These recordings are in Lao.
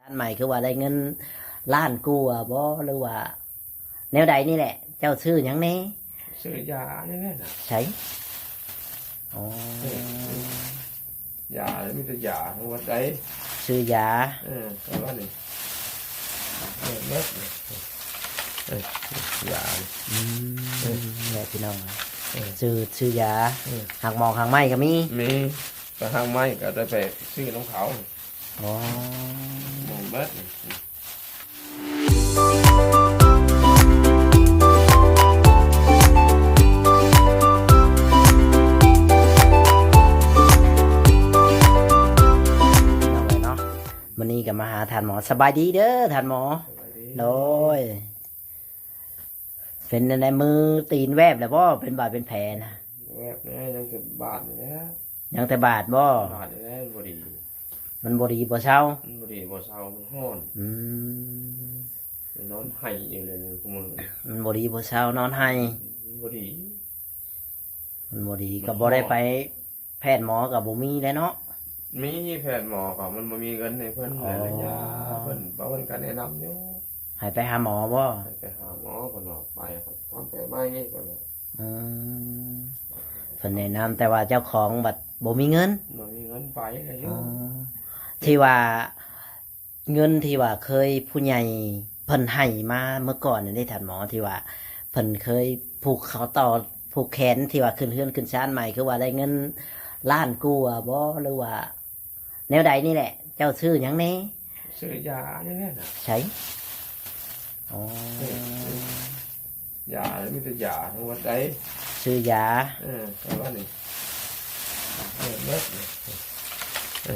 ອັນໃໝ່ຄືວ່າໄດ້ເງິນລ້ານກວ່າບໍ່ ຫຼືວ່າແນວໃດນີ້ແຫຼະ? ເຈົ້າຊື້ຫຍັງແດ່? ຊື້ຢານີ້ແຫຼະນະ. ໃສ? ອໍ ເອີ ຢາ ມີແຕ່ຢາທັງໝົດໃດ໋. ຊື້ຢາ ເອີ ແຕ່ວ່ານີ້ ເອີ ເໝິດນີ້ ເອີ ຢານີ້ ອືມ ເອີ ແຫຼະພີ່ນ້ອງ ເອີ ຊື້ ຊື້ຢາ ເອີ ຮາກໝໍກຮາກໄມ້ກໍມີ ມີ ແຕ່ຮາກໄມ້ກໍໄດ້ໄປຊື້ນຳເຂົາ. ອໍ ໝົດເບິດນີ້. ມື້ນີ້ກໍມາຫາທ່ານໝໍ. ສະບາຍດີເດີທ່ານໝໍ. ສະບາຍດີ. ໂດຍ ເປັນແນວໃດ ມືຕີນແວບແລ້ວບໍ່? ເປັນບາດເປັນແຜນະ? ແວບແດ່ ຍັງແຕ່ບາດນີ້ແຫຼະ. ຍັງແຕ່ບາດບໍ່? ບາດນີ້ແຫຼະ ມັນບໍ່ດີ ມັນບໍ່ດີບໍ່ເຊົາ. ມັນບໍ່ດີບໍ່ເຊົາ ມັນຮ້ອນ. ອືມ ນອນໄຫ້ຢູ່ເລີຍ ມັນບໍ່ດີບໍ່ເຊົາ ນອນໄຫ້ ມັນບໍ່ດີ ມັນບໍ່ດີ ມັນຮ້ອນ ກໍບໍ່ໄດ້ໄປແພດໝໍກໍບໍ່ມີແລ້ວເນາະ. ມີແພດໝໍກໍມັນບໍ່ມີເງິນໃຫ້ເພິ່ນ ອໍ ແລ້ວຢາເພິ່ນ ເພິ່ນກໍແນະນຳຢູ່ ໃຫ້ໄປຫາໝໍບໍ່? ໃຫ້ໄປຫາໝໍ ເພິ່ນວ່າໄປ ກໍຕ້ອງໄປໃໝ່ ເພິ່ນວ່າ. ອືມ ເພິ່ນແນະນຳ ແຕ່ວ່າເຈົ້າຂອງບັດບໍ່ມີເງິນ ບໍ່ມີເງິນໄປກໍຢູ່. ອໍ ທີ່ວ່າເງິນທີ່ວ່າເຄີຍຜູ້ໃຫຍ່ເພິ່ນໃຫ້ມາເມື່ອກ່ອນນີ້ເດ້ທ່ານໝໍ ທີ່ວ່າເພິ່ນເຄີຍຜູກຂໍ້ຕໍ່ຜູກແຂນ ທີ່ວ່າຂຶ້ນເຮືອນຂຶ້ນຊານໃໝ່ ຄືວ່າໄດ້ເງິນລ້ານກວ່າບໍ່ ຫຼືວ່າ ແນວໃດນີ້ແຫຼະ? ເຈົ້າຊື້ຫຍັງແດ່? ຊື້ຢານີ້ແຫຼະນະ. ໃສ? ອໍ ຢາ ມີແຕ່ຢາທັງໝົດໃດ໋. ຊື້ຢາ ເອີ ແຕ່ວ່ານີ້ ເອີ ເໝິດນີ້ ເອີ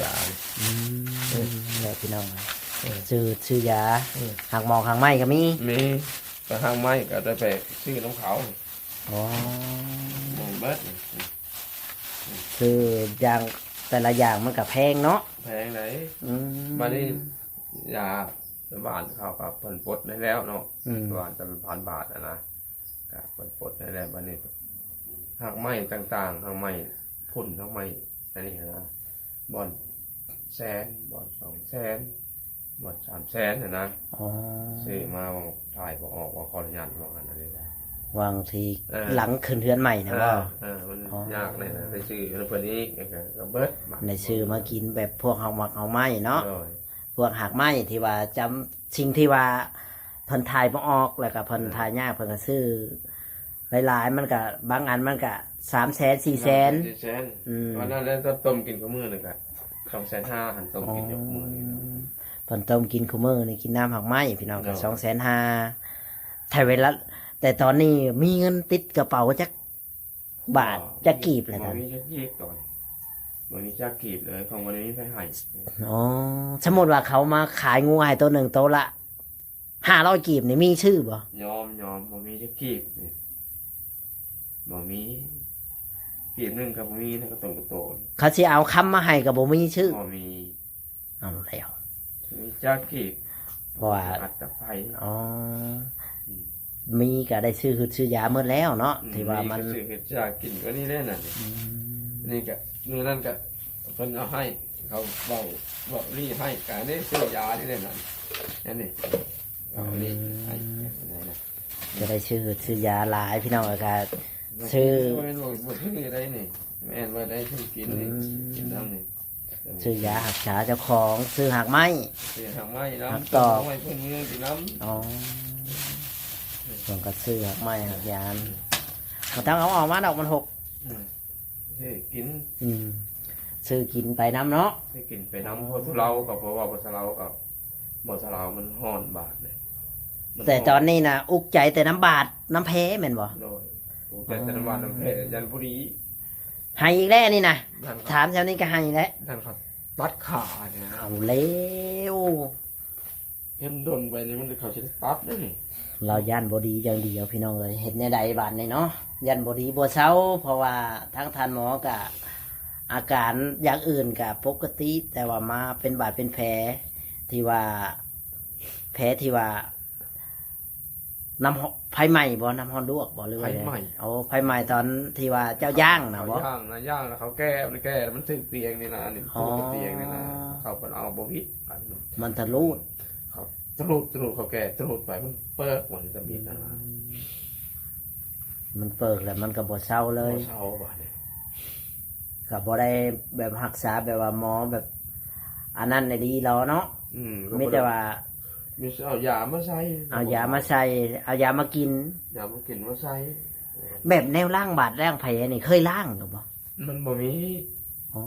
ຢາ ອືມ ເອີ ແຫຼະພີ່ນ້ອງ ເອີ ຊື້ ຊື້ຢາ ເອີ ຮາກໝໍກຮາກໄມ້ກໍມີ ມີ ແຕ່ຮາກໄມ້ກໍໄດ້ໄປຊື້ນຳເຂົາ. ອໍ ໝົດເບິດນີ້. ຊື້ຢ່າງ ແຕ່ລະຢ່າງມັນກໍແພງເນາະ. ແພງໃດ໋. ອືມ ບາດນີ້ຢາບ້ານເຂົາກໍເພິ່ນປົດໃຫ້ແລ້ວເນາະ. ອືມ ປະມານຈະພັນບາດຫັ້ນນະ ກໍເພິ່ນປົດໃຫ້ແລ້ວ. ບາດນີ້ຮາກໄມ້ຕ່າງໆ ຮາກໄມ້ພຸ້ນ ຮາກໄມ້ອັນນີ້ຫັ້ນນະ ບ່ອນແສນ ບ່ອນສອງແສນ ໝົດສາມແສນຫັ້ນນະ. ອໍ ຊື້ມາວ່າຖ່າຍບໍ່ອອກ ວ່າຂໍອະນຸຍາດວ່າຫັ້ນອັນນີ້ນະ ຫວ່າງທີ່ ເອີ ຫຼັງຂຶ້ນເຮືອນໃໝ່ນະບໍ່? ເອີ ເອີ ມັນ ອໍ ຍາກແດ່ນະ ໄດ້ຊື້ນຳເພິ່ນອີກ ກໍເບິດ ໄດ້ຊື້ມາກິນແບບພວກຮາກໝາກຮາກໄມ້ເນາະ. ໂດຍ ພວກຮາກໄມ້ທີ່ວ່າຈຳ ສິ່ງທີ່ວ່າເພິ່ນຖ່າຍບໍ່ອອກ ແລ້ວກໍເພິ່ນ ເອີ ຖ່າຍຍາກ ເພິ່ນກໍຊື້ ຫຼາຍໆ ມັນກະ ບາງອັນມັນກະສາມແສນ ສີ່ແສນ ສາມແສນ ສີ່ແສນ. ອືມ ວັນນັ້ນແຫຼະ ຕົ້ມກິນຄູ່ມື້ນີ້ກະສອງແສນຫ້າຫັ້ນ ຕົ້ມກິນຢູ່ຄູ່ມື້ນີ້. ອໍ ເພິ່ນຕົ້ມກິນຄູ່ມື້ນີ້ ກິນນ້ຳຮາກໄມ້ພີ່ນ້ອງ ໂດຍ ສອງແສນຫ້າ. ແຕ່ເວລາ ແຕ່ຕອນນີ້ມີເງິນຕິດກະເປົາຈັກບາດ ອໍ ຈັກກີບແລ້ວ? ບໍ່ມີຈັກກີບຕອນ ບໍ່ມີຈັກກີບເລີຍ ຂອງບໍ່ໄດ້ມີໃຜໃຫ້. ອໍ ສົມມຸດວ່າເຂົາມາຂາຍງົວໃຫ້ໂຕໜຶ່ງ ໂຕລະ ຫ້າຮ້ອຍກີບນີ້ມີຊື້ບໍ່? ຍອມ ຍອມ ບໍ່ມີຈັກກີບນີ້ ບໍ່ມີ ກີບໜຶ່ງກໍບໍ່ມີນະ ກະໂຕນກະໂຕນ. ເຂົາຊິເອົາຄຳມາໃຫ້ກໍບໍ່ມີຊື້? ບໍ່ມີ. ເອົາແລ້ວ ມີຈັກກີບ ເພາະວ່າອັດຕະໄພ. ອໍ ອືມ ມີກໍໄດ້ຊື້ຫືດຊື້ຢາໝົດແລ້ວເນາະ. ອືມ ທີ່ວ່າມັນ ມີກໍຊື້ຫືດຢາກິນກໍນີ້ແຫຼະນັ້ນ. ອືມ ນີ້ກໍມື້ນັ້ນກໍເພິ່ນເອົາໃຫ້ ເຂົາເວົ້າ ເວົ້ານີ້ໃຫ້ ກະໄດ້ຊື້ຢານີ້ແຫຼະນັ້ນ ອັນນີ້ ເອົານີ້ໃຫ້ ອືມ ອັນນັ້ນນະ ຈະໄດ້ຊື້ຫືດຊື້ຢາຫຼາຍພີ່ນ້ອງ. ແລ້ວກໍຊື້ ບໍ່ແມ່ນວ່າບໍ່ຊື້ໄດ້ນີ້ ແມ່ນວ່າໄດ້ຊື້ກິນນີ້ ອືມ ກິນນຳນີ້ ຊື້ຢາຮັກສາເຈົ້າຂອງ ຊື້ຮາກໄມ້ ຊື້ຮາກໄມ້ນຳ ຮາກຕອກ ໄມ້ເພິ່ນມີກິນນຳ. ອໍ ເພິ່ນກໍຊື້ຮາກໄມ້ຮາກຢາ ບໍ່ຕ້ອງເອົາອອກມາດອກ ມັນຫົກ. ອືມ ຊື້ກິນ ອືມ ຊື້ກິນໄປນຳເນາະ ຊື້ກິນໄປນຳ. ເພາະທຸເລົາກໍ ເພາະວ່າບໍ່ສະເລົາກໍ ບໍ່ສະເລົາມັນຮ້ອນບາດເດ້. ແຕ່ຕອນນີ້ນະ ອຸກໃຈແຕ່ນ້ຳບາດນ້ຳແພແມ່ນບໍ່? ໂດຍ ອຸກໃຈແຕ່ນ້ຳບາດນ້ຳແພ ຢ້ານບໍ່ດີ. ໄຫ້ອີກແລ້ວນີ້ນະ ຢ້ານເຂົາ ຖາມແຖວນີ້ກໍໄຫ້ແລ້ວ ຢ້ານເຂົາຕັດຂານີ້. ເອົາແລ້ວ ເຫັນດົນໄປນີ້ມັນ ເຂົາຊິໄດ້ຕັດເດ້ນີ້. ລາວຢ້ານບໍ່ດີຢ່າງດຽວພີ່ນ້ອງເອີຍ ເຮັດແນວໃດບາດນີ້ເນາະ ຢ້ານບໍ່ດີບໍ່ເຊົາ. ເພາະວ່າທາງທ່ານໝໍກະ ອາການຢ່າງອື່ນກະປົກກະຕິ ແຕ່ວ່າມາເປັນບາດເປັນແຜ ທີ່ວ່າ ແຜທີ່ວ່າ ນ້ຳ ໄຟໄໝ້ບໍ່? ນ້ຳຮ້ອນລວກບໍ່ ຫຼືວ່າ ໄຟໄໝ້ ໂອ້ ໄຟໄໝ້ຕອນທີ່ວ່າເຈົ້າຍ່າງນະບໍ່? ເຂົາຍ່າງນະ ຍ່າງແລ້ວເຂົາແກ່ ມັນແກ່ແລ້ວມັນຖືກຕຽງນີ້ນະ ນີ້ ອໍ ຖືກແຕ່ຕຽງນີ້ນະ ເຂົາເພິ່ນເອົາບໍ່ຫວີດ ມັນທະລຸດ ເຂົາທະລຸດ ທະລຸດ ເຂົາແກ່ທະລຸດໄປ ມັນເປີກ ມັນຈະມີນະ ອືມ ມັນເປີກແລ້ວມັນກໍບໍ່ເຊົາເລີຍ ບໍ່ເຊົາບາດນີ້ ກໍບໍ່ໄດ້ແບບຮັກສາແບບວ່າໝໍແບບອັນນັ້ນອີ່ຫຼີແລ້ວເນາະ ອືມ ກໍບໍ່ໄດ້ ມີແຕ່ວ່າ ມີແຕ່ເອົາຢາມາໃສ່ ເອົາຢາມາໃສ່ ເອົາຢາມາກິນ ຢາມາກິນມາໃສ່ ແບບແນວລ້າງບາດລ້າງແຜນີ້ເຄີຍລ້າງຢູ່ບໍ່? ມັນບໍ່ມີ ອໍ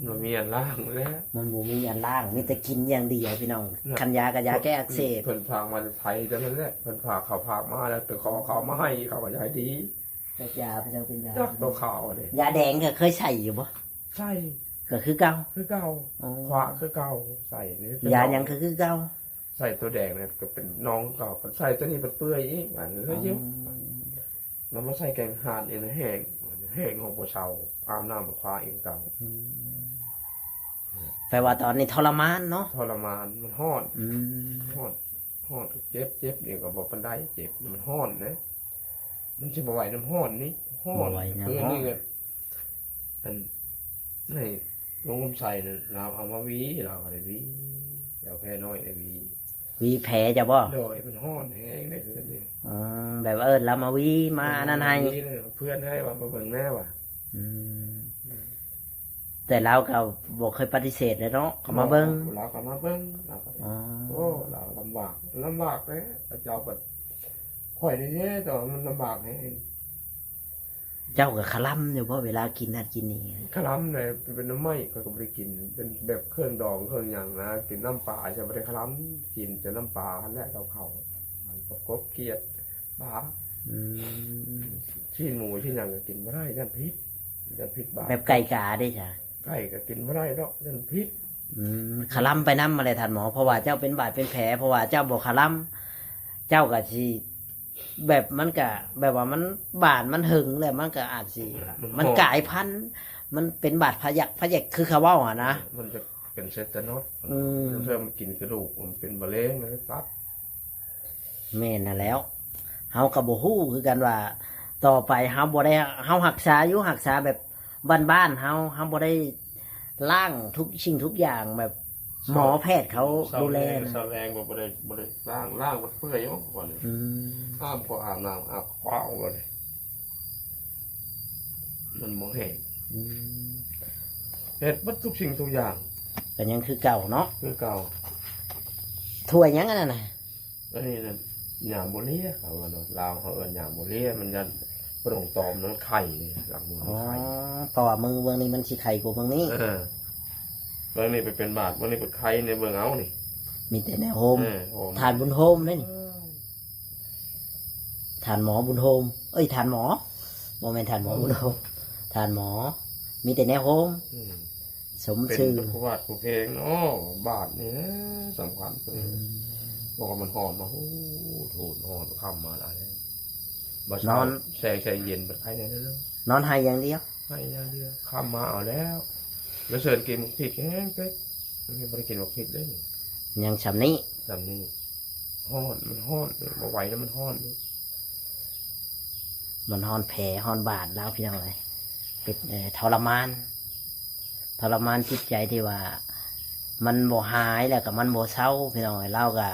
ບໍ່ມີອັນລ້າງແລ້ວ ມັນບໍ່ມີອັນລ້າງ ມີແຕ່ກິນຢ່າງດຽວພີ່ນ້ອງ ເນາະ ຄັນຢາກໍຢາແກ້ອັກເສບ ເພິ່ນພາກມາແຕ່ໄທເທົ່ານັ້ນແຫຼະ ເພິ່ນພາກເຂົາພາກມາແລ້ວ ໄປຂໍເຂົາເອົາມາໃຫ້ ເຂົາກໍຢາຍດີ ຈັກຢາພະເຈົ້າເປັນຢາ ຈັກຕົວຂາວນີ້ ຢາແດງກໍເຄີຍໃສ່ຢູ່ບໍ່? ໃສ່ ກໍຄືເກົ່າ ຄືເກົ່າ ອໍ ຂວາຄືເກົ່າ ໃສ່ນີ້ ຢາຫຍັງກໍຄືເກົ່າ ໃສ່ຕົວແດງນີ້ກໍເປັນໜອງຄືເກົ່າ ໃສ່ຕົວນີ້ມັນເປື່ອຍອີກ ອັນນີ້ເລີຍຢູ່ ອໍ ແລ້ວມາໃສ່ແກງຖ່ານອີກ ແຫ້ງ ແຫ້ງ ເຮົາບໍ່ເຊົາ ອາບນ້ຳກໍຄວາອີກຄືເກົ່າ ອືມ ແປວ່າຕອນນີ້ທໍລະມານເນາະ ທໍລະມານ ມັນຮ້ອນ ອືມ ຮ້ອນ ຮ້ອນ ເຈັບ ເຈັບນີ້ກໍບໍ່ປານໃດ ເຈັບ ມັນຮ້ອນເດ້ ມັນຊິບໍ່ໄຫວນຳຮ້ອນນີ້ ຮ້ອນ ບໍ່ໄຫວນຳຮ້ອນ ຄືນີ້ກໍອັນ ໃຫ້ລຸງຄຳໄຊນັ້ນ ລາວເອົາມາຫວີ ລາວກໍໄດ້ຫວີ ລາວແຜນ້ອຍໄດ້ຫວີ ຫວີແຜເຈົ້າບໍ່? ໂດຍ ມັນຮ້ອນແຮງເດ້ຄືນີ້ ອືມ ແບບວ່າເອີ້ນລາວມາຫວີ ມາອັນນັ້ນໃຫ້ ເພິ່ນໃຫ້ວ່າມາເບິ່ງແດ່ວ່າ ອືມ ແຕ່ລາວກໍບໍ່ເຄີຍປະຕິເສດເລີຍເນາະ ເຂົາມາເບິ່ງ ລາວກໍມາເບິ່ງ ລາວກໍ ອໍ ໂອ້ ລາວລຳບາກ ລຳບາກເດ້ ເຈົ້າກໍ ຂ້ອຍນີ້ເດ້ ແຕ່ວ່າມັນລຳບາກແຮງ ເຈົ້າກໍຄະລຳຢູ່ບໍ່ ເວລາກິນນັ້ນກິນນີ້? ຄະລຳແຫຼະ ເປັນໜໍ່ໄມ້ຂ້ອຍກໍບໍ່ໄດ້ກິນ ເປັນແບບເຄື່ອງດອງເຄື່ອງຫຍັງນະ ກິນນ້ຳປາ ຈະບໍ່ໄດ້ຄະລຳ ກິນແຕ່ນ້ຳປາຫັ້ນແຫຼະກັບເຂົ້າ ກັບກົບຂຽດປາ ອືມ ຊີ້ນໝູຊີ້ນຫຍັງກໍກິນບໍ່ໄດ້ ຢ້ານພິດ ຢ້ານພິດບາດ ແບບໄກ່ກາເດ້ຊະ? ໄກ່ກໍກິນບໍ່ໄດ້ດອກ ຢ້ານພິດ ອືມ ຄະລຳໄປນຳຫັ້ນແຫຼະທ່ານໝໍ ເພາະວ່າເຈົ້າເປັນບາດເປັນແຜ ເພາະວ່າເຈົ້າບໍ່ຄະລຳ ເຈົ້າກໍຊິ ແບບມັນກະ ແບບວ່າມັນບາດມັນເຫິງແລ້ວ ມັນກະອາດຊິ ມັນ ມັນກາຍພັນ ມັນເປັນບາດພະຍັກພະແຍກ ຄືເຂົາເວົ້າຫັ້ນນະ ມັນຈະເປັນເຊຕານອດ ອືມ ລາງເທື່ອມັນກິນກະດູກ ມັນເປັນມະເຮັງໃນຕັບ ແມ່ນຫັ້ນແຫຼ້ວ ເຮົາກໍບໍ່ຮູ້ຄືກັນວ່າ ຕໍ່ໄປເຮົາບໍ່ໄດ້ ເຮົາຮັກສາຢູ່ ຮັກສາແບບ ບ້ານໆເຮົາ ເຮົາບໍ່ໄດ້ລ້າງທຸກສິ່ງທຸກຢ່າງແບບໝໍແພດເຂົາດູແລນະ ຊາວແຮງ ຊາວແຮງບໍ່ ບໍ່ໄດ້ ບໍ່ໄດ້ລ້າງ ລ້າງມັນເປື່ອຍອອກກ່ອນ ອືມ ອາບກໍອາບນ້ຳ ອາບຄວາອອກເລີຍ ມັນບໍ່ແຫ້ງ ອືມ ເຮັດເບິດທຸກສິ່ງທຸກຢ່າງ ກໍຍັງຄືເກົ່າເນາະ ຄືເກົ່າ ຖ້ວຍຫຍັງອັນນັ້ນນະ? ອັນນີ້ນະ ຍາໂມເລຍ ເຂົາວ່າເນາະ ລາວເຂົາເອີ້ນຍາໂມເລຍ ມັນຢ້ານປະດົງຕອມມັນໄຄ ຫຼັງມື ອໍ ໄຄ ເພາະວ່າມືເບື້ອງນີ້ມັນຊິໄຄກວ່າເບື້ອງນີ້ ເອີ ເບື້ອງນີ້ໄປເປັນບາດ ເບື້ອງນີ້ໄປໄຄໃນເບື້ອງເອົານີ້ ມີແຕ່ແນວໂຮມ ເອີ ໂຮມ ທ່ານບຸນໂຮມເດ້ນີ້ ເອີ ທ່ານໝໍບຸນໂຮມ ເອີຍ ທ່ານໝໍ ບໍ່ແມ່ນທ່ານໝໍບຸນໂຮມ ທ່ານໝໍ ມີແຕ່ແນວໂຮມ ອືມ ສົມຊື່ ເປັນເບິດຄູ່ບາດຄູ່ເພງເນາະ ບາດນີ້ແຫຼະສຳຄັນ ອືມ ບອກວ່າມັນຮ້ອນມາ ໂອ້ ໂທດ ຮ້ອນຄ່ຳມາຫຼາຍ ບໍ່ເຊົາ ນອນ ແຊ່ ແຊ່ເຢັນ ບໍ່ໄດ້ແນວນັ້ນ ນອນໄຫ້ຢ່າງດຽວ ໄຫ້ຢ່າງດຽວ ຄ່ຳມາເອົາແລ້ວ ແລ້ວເຊີນກິນໝາກພິກແຮງເປັກ ຍັງບໍ່ໄດ້ກິນໝາກພິກເດ້ ຍັງຊ່ຳນີ້ ຊ່ຳນີ້ ຮ້ອນ ມັນຮ້ອນ ບໍ່ໄຫວແລ້ວ ມັນຮ້ອນນີ້ ມັນຮ້ອນແຜຮ້ອນບາດລາວ ພີ່ນ້ອງເອີຍ ເຮັດໃຫ້ທໍລະມານ ທໍລະມານຈິດໃຈທີ່ວ່າມັນບໍ່ຫາຍ ແລ້ວກໍມັນບໍ່ເຊົາ ພີ່ນ້ອງເອີຍ ລາວກໍ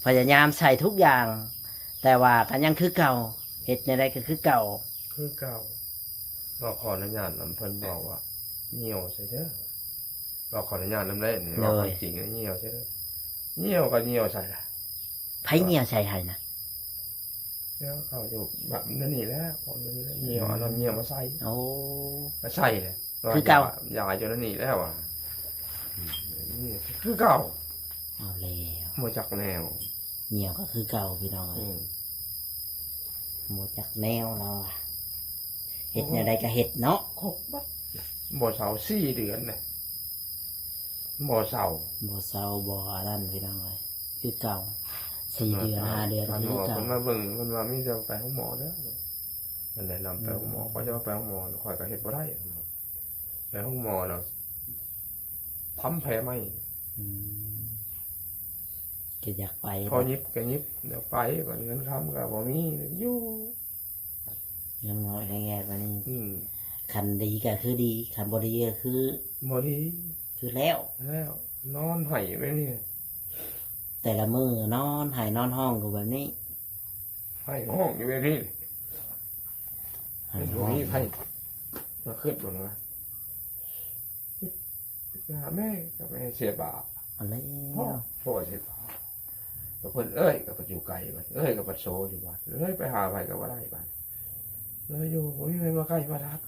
ພະຍາຍາມໃສ່ທຸກຢ່າງ ແຕ່ວ່າກໍຍັງຄືເກົ່າ ເຮັດແນວໃດກໍຄືເກົ່າ ຄືເກົ່າ ລອກຂໍອະນຸຍາດນຳ ເພິ່ນບອກວ່າ ຍ່ຽວໃສ່ເດີ ລອກຂໍອະນຸຍາດນຳໄດ້ນີ້ ເວົ້າຄວາມຈິງ ຍ່ຽວໃສ່ເດີ ຍ່ຽວກໍຍ່ຽວໃສ່ລະ ໃຜຍ່ຽວໃສ່ໃຫ້ນະ? ແລ້ວເຂົາຢູ່ແບບນັ້ນນີ້ແຫຼະ ພວກນັ້ນນີ້ແຫຼະ ຍ່ຽວ ເອົານ້ຳຍ່ຽວມາໃສ່ ໂອ້ ກໍໃສ່ແຫຼະ ຄືເກົ່າ ຢາຢູ່ນັ້ນນີ້ແລ້ວວ່າ ອືມ ຄືເກົ່າ ເອົາແລ້ວ ບໍ່ຈັກແນວ ຍ່ຽວກໍຄືເກົ່າ ພີ່ນ້ອງເອີຍ ອືມ ບໍ່ຈັກແນວລາວວ່າ ເຮັດແນວໃດກໍເຮັດເນາະ ຄົບບັດ ບໍ່ເຊົາສີ່ເດືອນນະ ບໍ່ເຊົາ ບໍ່ເຊົາ ບໍ່ອັນນັ້ນ ພີ່ນ້ອງເອີຍ ຄືເກົ່າ ສີ່ເດືອນ ຫ້າເດືອນ ຄືເກົ່າ ເພິ່ນມາເບິ່ງ ເພິ່ນວ່າມີແຕ່ໄປໂຮງໝໍເດີ ເພິ່ນແນະນຳໄປໂຮງໝໍ ອືມ ຂ້ອຍຈະວ່າໄປໂຮງໝໍ ຂ້ອຍກໍເຮັດບໍ່ໄດ້ ໄປໂຮງໝໍແລ້ວ ທຳແຜໃໝ່ ອືມ ກໍຢາກໄປ ພໍຍິບກໍຍິບ ຢາກໄປ ບັດເງິນຄຳກໍບໍ່ມີ ຢູ່ ເງິນງອຍແງດບັດນີ້ ອືມ ຄັນດີກໍຄືດີ ຄັນບໍ່ດີກໍຄື ບໍ່ດີ ຄືແລ້ວ ແລ້ວ ນອນໄຫ້ແບບນີ້ ແຕ່ລະມື້ນອນໄຫ້ນອນຮ້ອງຢູ່ແບບນີ້ ໄຫ້ຮ້ອງຢູ່ແບບນີ້ ໄຫ້ຮ້ອງ ບໍ່ມີໃຜມາຄິດບໍ່ນະ ຫາແມ່ ກັບແມ່ເສຍບາບ ອັນແລ້ວ ພໍ່ເສຍບາບ ເພິ່ນເອື້ອຍກໍໄປຢູ່ໄກ ເອື້ອຍກໍໄປໂຊຢູ່ບາດ ເອື້ອຍໄປຫາໃຜກໍບໍ່ໄດ້ບາດ ເອື້ອຍຢູ່ ບໍ່ມີໃຜມາໃກ້ມາທັກ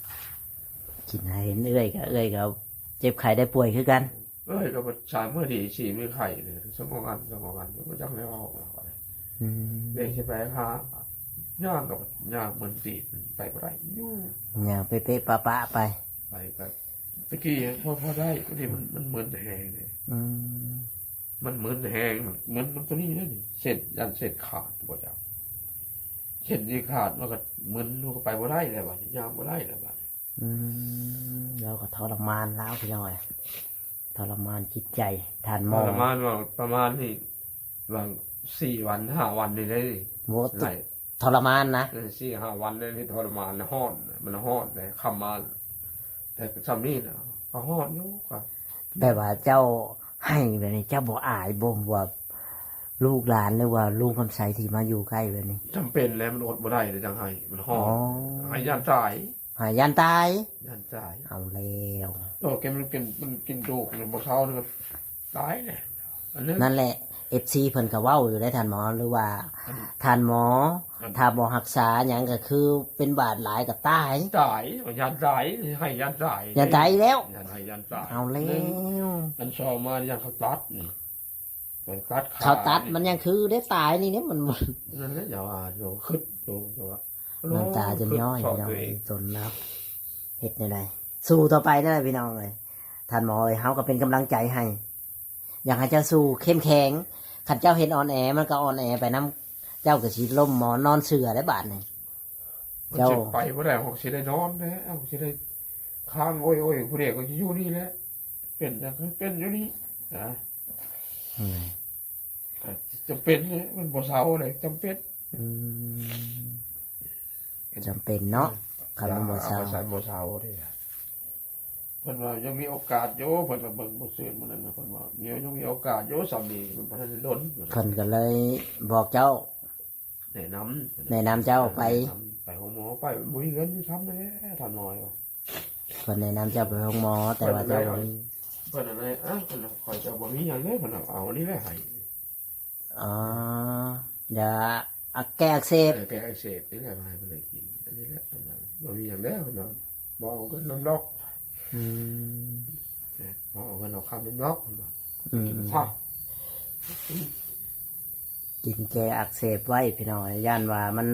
ຄິດໃຫ້ເຫັນເອື້ອຍກໍ ເອື້ອຍກໍເຈັບໄຂ້ໄດ້ປ່ວຍຄືກັນ ເອື້ອຍກໍສາມມື້ດີສີ່ມື້ໄຂ້ ສະໝອງອັນ ສະໝອງອັນ ບໍ່ຈັກແນວເວົ້າ ອືມ ເດ້ຊິໄປຫາ ຍ່າງກໍຍ່າງເໝືອນຕີນ ໄປບໍ່ໄດ້ຢູ່ ຍ່າງເປະໆປະໆໄປ ໄປກໍ ຕະກີ້ພໍ ພໍໄດ້ ດຽວນີ້ມັນ ມັນມຶນແຮງເດ້ ອືມ ມັນມຶນແຮງ ມັນ ມັນຕົວນີ້ເດ້ນີ້ ເສັ້ນ ຢ້ານເສັ້ນຂາດບໍ່ຈັກ ເສັ້ນນີ້ຂາດ ມັນກໍມຶນ ມັນກໍໄປບໍ່ໄດ້ແລ້ວບາດນີ້ ຍ່າງບໍ່ໄດ້ແລ້ວບາດນີ້ ອືມ ລາວກໍທໍລະມານລາວ ພີ່ນ້ອງເອີຍ ທໍລະມານຈິດໃຈ ທ່ານໝໍ ທໍລະມານວ່າປະມານນີ້ ວ່າສີ່ວັນຫ້າວັນນີ້ໄດ້ ໂອ້ ທໍລະມານນະ ເອີ ສີ່ຫ້າວັນນີ້ທໍລະມານ ຮ້ອນ ມັນຮ້ອນເດ້ ຄຳມາ ແຕ່ຊ່ຳນີ້ນະ ກໍຮ້ອນຢູ່ ກໍ ແບບວ່າເຈົ້າໄຫ້ແບບນີ້ ເຈົ້າບໍ່ອາຍບໍ່ ວ່າລູກຫຼານ ຫຼືວ່າລຸງຄຳໄຊທີ່ມາຢູ່ໃກ້ແບບນີ້? ຈຳເປັນແຫຼະ ມັນອົດບໍ່ໄດ້ເດ້ຈັ່ງໄຫ້ ມັນຮ້ອນ ອໍ ໄຫ້ຢ້ານຕາຍ ໄຫ້ຢ້ານຕາຍ ຢ້ານຕາຍ ເອົາແລ້ວ ໂຕແກມັນກິນ ມັນກິນດູກ ມັນບໍ່ເຊົາ ມັນຕາຍແຫຼະ ອັນນັ້ນ ນັ້ນແຫຼະ ເອັຟຊີ ເພິ່ນກໍເວົ້າຢູ່ເດ້ທ່ານໝໍ ຫຼືວ່າ ອັນ ທ່ານໝໍ ອັນ ຖ້າບໍ່ຮັກສາຫຍັງກໍຄືເປັນບາດຫຼາຍກໍຕາຍ ຕາຍ ຢ້ານຕາຍ ໄຫ້ຢ້ານຕາຍ ຢ້ານຕາຍອີກແລ້ວ ຢ້ານໄຫ້ຢ້ານຕາຍ ເອົາແລ້ວ ອັນສອງມາຢ້ານເຂົາຕັດນີ້ ໄປຕັດຂາ ເຂົາຕັດມັນຍັງຄືໄດ້ຕາຍນີ້ເດ້ ມັນ ນັ້ນແຫຼະ ຢ່າວ່າ ຢ່າຄິດ ຢ່າວ່າ ນ້ຳຕາຈະຍ້ອຍ ພີ່ນ້ອງເອີຍ ຕົນລາວ ເຮັດແນວໃດ ສູ້ຕໍ່ໄປເດີພີ່ນ້ອງເອີຍ ທ່ານໝໍເອີຍ ເຮົາກໍເປັນກຳລັງໃຈໃຫ້ ຢາກໃຫ້ເຈົ້າສູ້ເຂັ້ມແຂງ ຄັນເຈົ້າເຮັດອ່ອນແອ ມັນກໍອ່ອນແອໄປນຳ ເຈົ້າກໍຊິລົ້ມໝອນນອນເສື່ອໄດ້ບາດນີ້ ເຈົ້າ ມັນຊິໄປບໍ່ໄດ້ ເຮົາຊິໄດ້ນອນແຫຼະ ເຮົາຊິໄດ້ຄ້າງໂອ້ຍໆ ຜູ້ດຽວກໍຊິຢູ່ນີ້ແຫຼະ ເປັນຫຍັງກໍເປັນຢູ່ນີ້ນະ ອືມ ກໍຈຳເປັນແຫຼະ ມັນບໍ່ເຊົາເດ້ ຈຳເປັນ ອືມ ຈຳເປັນເນາະ ອືມ ຄັນມັນບໍ່ເຊົາ ຢາໄປໃສບໍ່ເຊົາເດ້ ເພິ່ນວ່າຍັງມີໂອກາດຢູ່ ເພິ່ນວ່າເບິ່ງບໍ່ຊື່ນມື້ນັ້ນນະ ເພິ່ນວ່າຍັງມີໂອກາດຢູ່ ສ່ຳນີ້ມັນບໍ່ທັນໄດ້ດົນ ເພິ່ນກໍເລີຍບອກເຈົ້າ ແນະນຳ ແນະນຳເຈົ້າໄປ ເອີ ແນະນຳໄປໂຮງໝໍ ໄປ ບໍ່ມີເງິນຢູ່ຊ້ຳແດ່ ທ່ານໝໍວ່າ ເພິ່ນແນະນຳເຈົ້າໄປໂຮງໝໍ ແຕ່ວ່າເຈົ້າບໍ່ມີ ເພິ່ນອັນນັ້ນ ເອີ ເພິ່ນ ຂ້ອຍກໍບໍ່ມີຫຍັງເດ້ ເພິ່ນເອົາອັນນີ້ແຫຼະໃຫ້ ອໍ ຢາແກ້ອັກເສບ ເອີ ແກ້ອັກເສບນີ້ແຫຼະ ໃຫ້ເພິ່ນໄດ້ກິນ ອັນນີ້ແຫຼະ ເພິ່ນວ່າບໍ່ມີຫຍັງເດ້ ເພິ່ນວ່າບໍ່ເອົາເງິນນຳດອກ ອືມ ບໍ່ເອົາເງິນເອົາຄຳນຳດອກ ເພິ່ນວ່າ ອືມ ກິນຊະ ກິນແກ້ອັກເສບໄວ້ພີ່ນ້ອງ ຢ້ານວ່າມັນ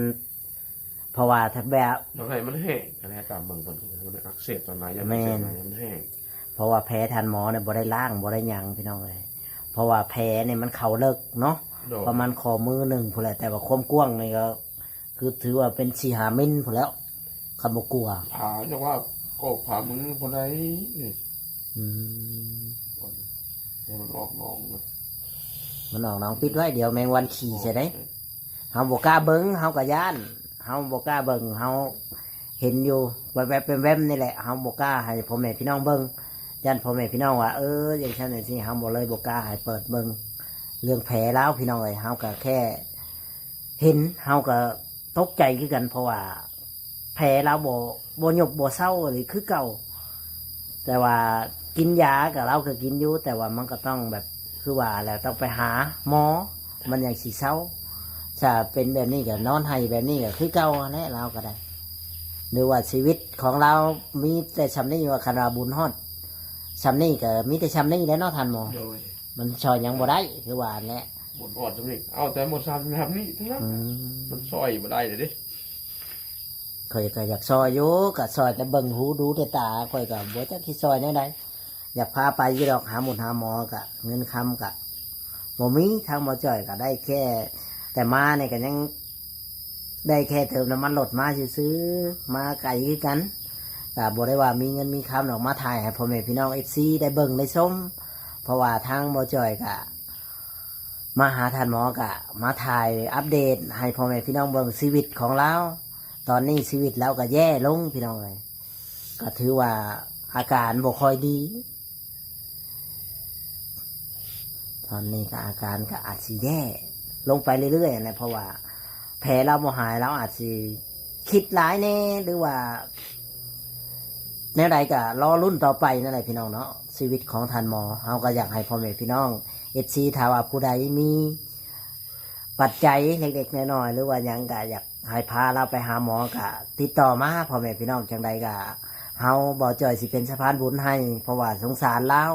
ເພາະວ່າຖ້າແບບ ຢາກໃຫ້ມັນແຫ້ງ ອັນນີ້ຕາມເບິ່ງເພິ່ນ ມັນອັກເສບຕອນໃດ ຢາກໃຫ້ມັນແຫ້ງ ແມ່ນ ເພາະວ່າແຜທ່ານໝໍນີ້ບໍ່ໄດ້ລ້າງ ບໍ່ໄດ້ຫຍັງພີ່ນ້ອງເອີຍ ເພາະວ່າແຜນີ້ມັນເຂົ້າເລິກເນາະ ໂດຍ ປະມານຂໍ້ມືໜຶ່ງພຸ້ນແຫຼະ ແຕ່ວ່າຄວາມກວ້າງນີ້ກໍຄືຖືວ່າເປັນສີ່ຫ້າມິນພຸ້ນແລ້ວ ຄັນບໍ່ກວາ ຜ່າ ຈັ່ງວ່າກໍຜ່າມືບໍ່ໄດ້ ອືມ ໃຫ້ມັນອອກໜອງ ມັນອອກໜອງ ປິດໄວ້ ດຽວແມງວັນຂີ້ໃສ່ເດ້ ເຮົາບໍ່ກ້າເບິ່ງ ເຮົາກໍຢ້ານ ເຮົາບໍ່ກ້າເບິ່ງ ເຮົາເຫັນຢູ່ແວບໆແວມໆນີ້ແຫຼະ ເຮົາບໍ່ກ້າໃຫ້ພໍ່ແມ່ພີ່ນ້ອງເບິ່ງ ຢ້ານພໍ່ແມ່ພີ່ນ້ອງວ່າ ເອີ ຈັ່ງຊັ້ນຈັ່ງຊີ້ ເຮົາບໍ່ ເລີຍບໍ່ກ້າໃຫ້ເປີດເບິ່ງເລື່ອງແຜລາວ ພີ່ນ້ອງເອີຍ ເຮົາກໍແຄ່ເຫັນ ເຮົາກໍຕົກໃຈຄືກັນ ເພາະວ່າ ແຜລາວບໍ່ ບໍ່ຍົບບໍ່ເຊົາອີ່ຫຼີຄືເກົ່າ ແຕ່ວ່າກິນຢາກໍ ລາວກໍກິນຢູ່ ແຕ່ວ່າມັນກໍຕ້ອງແບບ ຄືວ່າແຫຼະ ຕ້ອງໄປຫາໝໍ ມັນຈັ່ງຊິເຊົາ ຖ້າເປັນແບບນີ້ກໍນອນໄຫ້ແບບນີ້ກໍຄືເກົ່າຫັ້ນແຫຼະ ລາວກໍໄດ້ ຫຼືວ່າຊີວິດຂອງລາວມີແຕ່ຊ່ຳນີ້ ວ່າຄັນວ່າບຸນຮອດຊ່ຳນີ້ກໍມີແຕ່ຊ່ຳນີ້ແຫຼະເນາະທ່ານໝໍ ໂດຍ ມັນຊ່ອຍຫຍັງບໍ່ໄດ້ ຄືວ່າຫັ້ນແຫຼະ ບໍ່ຮອດຊ່ຳນີ້ ເອົາແຕ່ໝົດຊ່ຳນີ້ເທົ່ານັ້ນ ອືມ ມັນຊ່ອຍບໍ່ໄດ້ເດ້ ຂ້ອຍກໍຢາກຊ່ອຍຢູ່ ກໍຊ່ອຍແຕ່ເບິ່ງຫູດູແຕ່ຕາ ຂ້ອຍກໍບໍ່ຈັກຊິຊ່ອຍແນວໃດ ຢາກພາໄປຢູ່ດອກ ຫາໝົດຫາໝໍ ກະເງິນຄຳກະບໍ່ມີ ທາງໝໍຈ່ອຍກໍໄດ້ແຄ່ ແຕ່ມານີ້ກໍຍັງໄດ້ແຄ່ເຕີມນ້ຳມັນລົດມາຊື່ໆ ມາໄກຄືກັນ ກໍບໍ່ໄດ້ວ່າມີເງິນມີຄຳດອກ ມາຖ່າຍໃຫ້ພໍ່ແມ່ພີ່ນ້ອງເອັຟຊີໄດ້ເບິ່ງໄດ້ຊົມ ເພາະວ່າທາງໝໍຈ່ອຍກໍ ມາຫາທ່ານໝໍ ກະມາຖ່າຍອັບເດດໃຫ້ພໍ່ແມ່ພີ່ນ້ອງເບິ່ງຊີວິດຂອງລາວ. ຕອນນີ້ຊີວິດລາວກະແຍ່ລົງພີ່ນ້ອງເອີຍ, ກະຖືວ່າອາການບໍ່ຄ່ອຍດີ. ຕອນນີ້ກະອາການກະອາດຊິແຍ່ລົງໄປເລື້ອຍໆ ຫັ້ນແຫຼະ ເພາະວ່າແຜລາວບໍ່ຫາຍ, ລາວອາດຊິຄິດຫຼາຍແດ່ ຫຼືວ່າແນວໃດກະລໍລຸ້ນຕໍ່ໄປນັ້ນແຫຼະພີ່ນ້ອງເນາະ. ຊີວິດຂອງທ່ານໝໍ ເຮົາກະຢາກໃຫ້ພໍ່ແມ່ພີ່ນ້ອງ ເອັຟຊີ ຖ້າວ່າຜູ້ໃດມີປັດໄຈເລັກໆນ້ອຍໆ ຫຼືວ່າຫຍັງກະຢາກໃຫ້ພາລາວໄປຫາໝໍ ກະຕິດຕໍ່ມາພໍ່ແມ່ພີ່ນ້ອງ. ຈັ່ງໃດກະເຮົາ ບ່າວຈ້ອຍ ຊິເປັນສະພານບຸນໃຫ້ ເພາະວ່າສົງສານລາວ,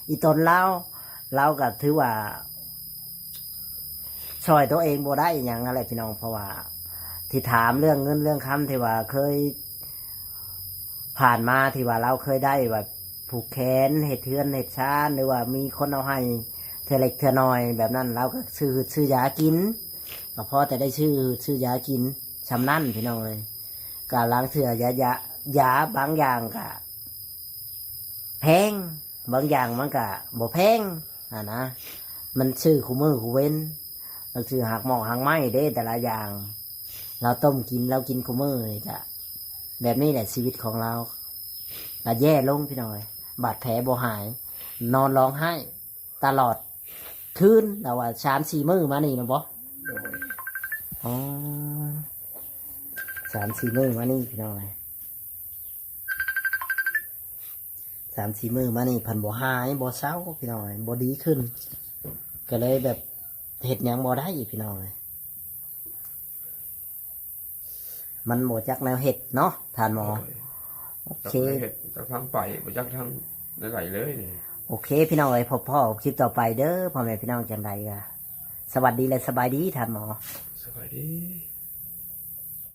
ອີ່ຕົນລາວ, ລາວກະຖືວ່າຊ່ອຍໂຕເອງບໍ່ໄດ້ຫຍັງຫັ້ນແຫຼະພີ່ນ້ອງ. ເພາະວ່າທີ່ຖາມເລື່ອງເງິນເລື່ອງຄຳທີ່ວ່າເຄີຍ ຜ່ານມາທີ່ວ່າລາວເຄີຍໄດ້ວ່າຜູກແຂນ ເຮັດເຮືອນເຮັດຊານ ຫຼືວ່າມີຄົນເອົາໃຫ້ເທື່ອເລັກເທື່ອນ້ອຍແບບນັ້ນ, ລາວກໍຊື້ຮືດຊື້ຢາກິນ, ກໍພໍແຕ່ໄດ້ຊື້ຮືດຊື້ຢາກິນຊ່ຳນັ້ນພີ່ນ້ອງເອີຍ. ກໍລາງເທື່ອຢາ ຢາ ຢາບາງຢ່າງກໍແພງ, ບາງຢ່າງມັນກໍບໍ່ແພງຫັ້ນນະ, ມັນຊື້ຄູ່ມື້ຄູ່ເວັນ, ມັນຊື້ຮາກໝໍ້ຮາກໄມ້ເດ້ ແຕ່ລະຢ່າງ ລາວຕົ້ມກິນ ລາວກິນຄູ່ມື້ນີ້ກະ ແບບນີ້ແຫຼະຊີວິດຂອງລາວ ລະແຍ່ລົງພີ່ນ້ອງເອີຍ. ບາດແຜບໍ່ຫາຍ ນອນຮ້ອງໄຫ້ຕະຫຼອດຄືນ. ລາວວ່າສາມສີ່ມື້ມານີ້ແມ່ນບໍ່? ໂດຍ ອໍ ສາມສີ່ມື້ມານີ້ພີ່ນ້ອງເອີຍ, ສາມສີ່ມື້ມານີ້ເພິ່ນບໍ່ຫາຍ ບໍ່ເຊົາພີ່ນ້ອງເອີຍ, ບໍ່ດີຂຶ້ນ, ກໍເລີຍແບບເຮັດຫຍັງບໍ່ໄດ້ພີ່ນ້ອງເອີຍ. ມັນບໍ່ຈັກແນວເຮັດເນາະທ່ານໝໍ. ໂດຍ ໂອເຄ ຈັກແນວເຮັດ ຈັກທາງໄປ ບໍ່ຈັກທາງໃດເລີຍນີ້. ໂອເຄພີ່ນ້ອງເອີຍ, ພົບພໍ້ຄລິບຕໍ່ໄປເດີພໍ່ແມ່ພີ່ນ້ອງ. ຈັ່ງໃດກໍສະຫວັດດີ ແລະ ສະບາຍດີທ່ານໝໍ. ສະບາຍດີ.